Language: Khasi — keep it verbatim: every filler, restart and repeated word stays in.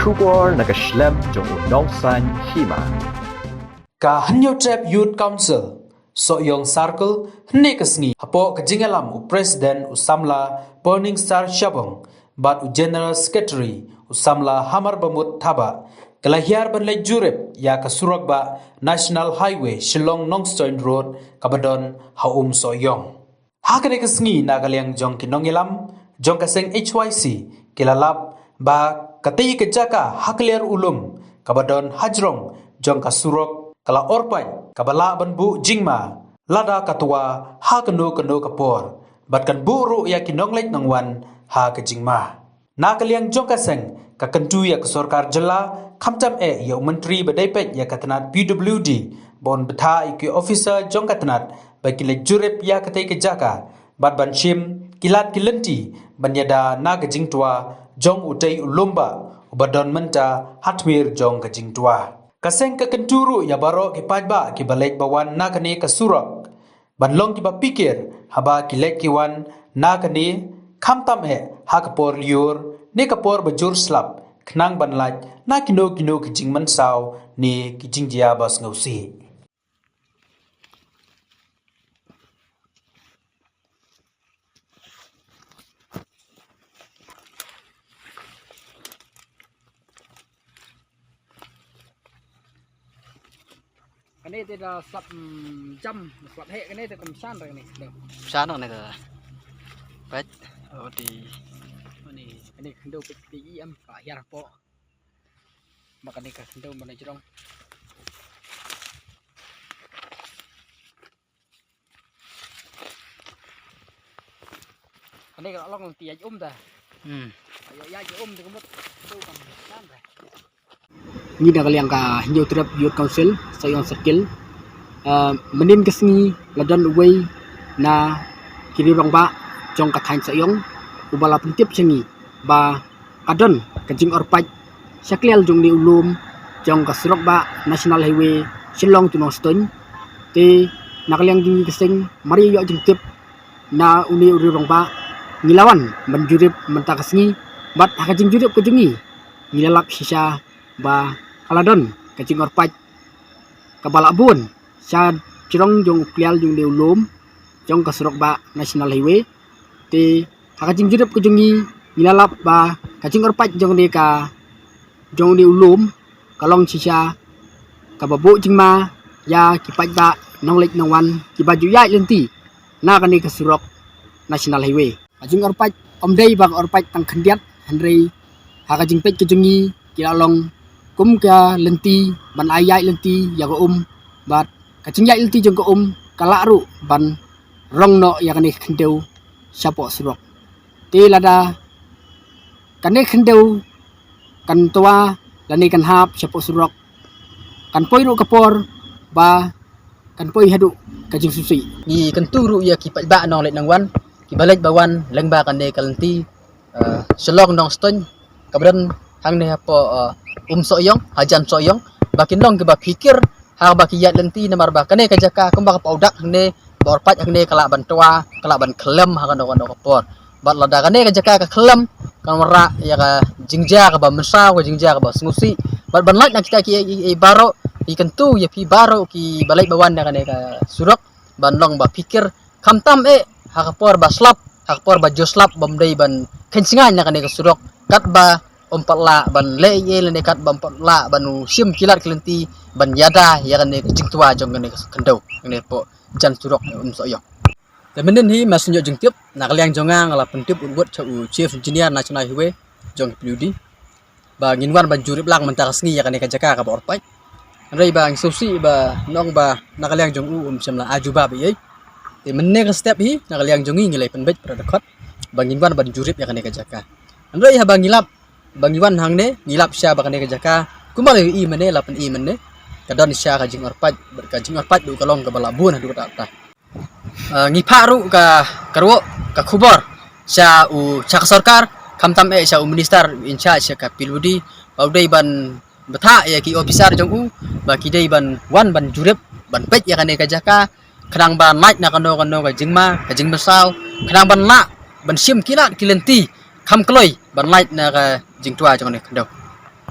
Khubor na ka shlem jong u nongsan hima. Ka Hynñiewtrep Youth Council, Sohiong Circle, hynne ka sngi, hapoh ka jingïalam u President u samla Burning Star Shabong, bad u General Secretary u samla Hamar Bamut Thaba, ka la hiar ban leit jurip ïa ka surok bah National Highway Shillong Nongstoiñ Road kaba don ha Um Sohiong. Ha kane ka sngi na ka liang jong ki nongïalam jong ka seng H Y C ki la lap ba katei ka jaka ha kliar u lum kaba don hajrong jong ka surok ka la orpait kaba lah ban buh jingma lada ka twa ha kano kano ka por bad kan buh ruh ïa ki nongleit nongwan ha ka jingma. Na ka liang jong ka seng ka kyntu ïa ka sorkar jylla khamtam eh ïa u myntri ba dei peit ïa ka tnat P W D ba un bthah ïa ki officer jong ka tnat ba kin leit jurip ïa katei ka jaka bad ban shim ki lad ki lynti ban ïada na ka jingtwa jong utei u lum bah uba don mynta ha tmier jong ka jingtwa. Ka seng ka kyntu ruh ïa baroh ki paidbah kiba leit ba wan na kane ka surok ban long kiba phikir haba ki leit ki wan na kane, khamtam eh ha ka por lyiur ne ka por ba jur slap, khnang ban lait na kino kino ki jingmynsaw ne ki jingjia ba sngewsih. Kane te da slap, mm, jam, slap heh kane te kam shan re kane. Shan kane te. Peit, oh, di. Kane, kane khyndew peit di em ka hiar po. Ma kane ka khyndew mana jrong. Kane ka long ti ïa um da. Hmm. Ïa ïa um da ka mut. Tu kam nan da. Ngi da ka liang ka Hynñiewtrep Youth Council, Sohiong Circle. Ah, mynnin ka sngi la don uwei na ki rangbah jong ka thaiñ Sohiong uba la pyntip sha ngi ba ka don ka jingorpait sha kliar jong une u lum jong ka surok bah National Highway Shillong to Nongstoiñ. Te na ka liang jong ngi ka seng mar ïa ïoh jingtip na une u rangbah ngi la wan ban jurip mynta ka sngi bad ha ka jingjurip ka jong ngi ngi la lap shisha ba ka la don ka jingorpait kaba la bun sha jrong jong u kliar jong une u lum jong ka surok bah National Highway. Te ha ka jingjurip ka jong ngi ngi la lap ba ka jingorpait jong une ka jong une u lum ka long shisha kaba buh jingma ïa ki paidbah nongleit nongwan kiba ju ïaid lynti na kane ka surok National Highway. Ka jingorpait ym dei ba ka orpait tang khyndiat hynrei ha ka jingpeit ka jong ngi ki la long kum ka lynti ban ai ïaid lynti ïa ka um bad ka jingïaid lynti jong ka um ka lah ruh ban rong noh ïa kane ka khyndew shapoh surok. Te lada kane ka khyndew kan twa lane kan hap shapoh surok kan poi ruh ka por ba kan poi haduh ka jingsngewsih. Ngi kyntu ruh ïa ki paidbah nongleit nongwan kiba leit ba wan lyngba kane ka lynti, eh, Shillong Nongstoiñ kaba don hangne hapoh, eh, Um Sohiong, hajan Sohiong ba kin long kiba phikir ha kaba ki ïaid lynti namar ba kane ka jaka kumba ka pau dak hangne ba orpait hangne ka lah ban twa ka lah ban khlem ha kano kano ka por. Bad lada kane ka jaka ka khlem kan wanrah ïa ka jingjia kaba mynsaw ka jingjia kaba sngewsih. Bad ban lait na kita ki ei ei baroh ki kyntu ïa phi baroh kiba leit ba wan na kane ka surok ban long ba phikir khamtam eh ha ka por ba slap ha ka por ba ju slap bym dei ban kheiñ sngewsih na kane ka surok katba ym pat lah ban leh ei ei lane katba ym pat lah ban u shim ki lad ki lynti ban ïada ïa kane ka jingtwa jong kane ka khyndew kane hapoh jan surok Um Sohiong. Te mynnin hi ma shu ïoh jingtip na ka liang jong nga nga la pyntip u wut sha u Chief Engineer National Highway jong ka P W D ba ngin wan ban jurip lang mynta ka sngi ïa kane ka jaka kaba orpait. Hynrei ba ngi sngewsih ba nong ba na ka liang jong u um shym la ai jubab ei ei. Te mynne ka step hi na ka liang jong ngi ngi la pynbeit para dkhot ba ngin wan ban jurip ïa kane ka jaka. Hynrei haba ngi lap ba ngi wan hangne ngi lap sha ba kane ka jaka kumba la ïohi mynne la pyni mynne ka don sha ka jingorpait bad ka jingorpait ruh ka long kaba la bun haduh katta katta. Ah, ngi phah ruh ka, ka ruh ka khubor sha u sha ka sorkar khamtam eh sha u minister in charge sha ka P W D ba u dei ban bthah ïa ki officer jong u ba ki dei ban wan ban jurip ban peit ïa kane ka jaka khnang ban lait na kano kano ka jingma ka jingmynsaw khnang ban lah ban shim ki lad ki lynti kham kloi ban lait na ka jingtwa jong kane ka khyndew.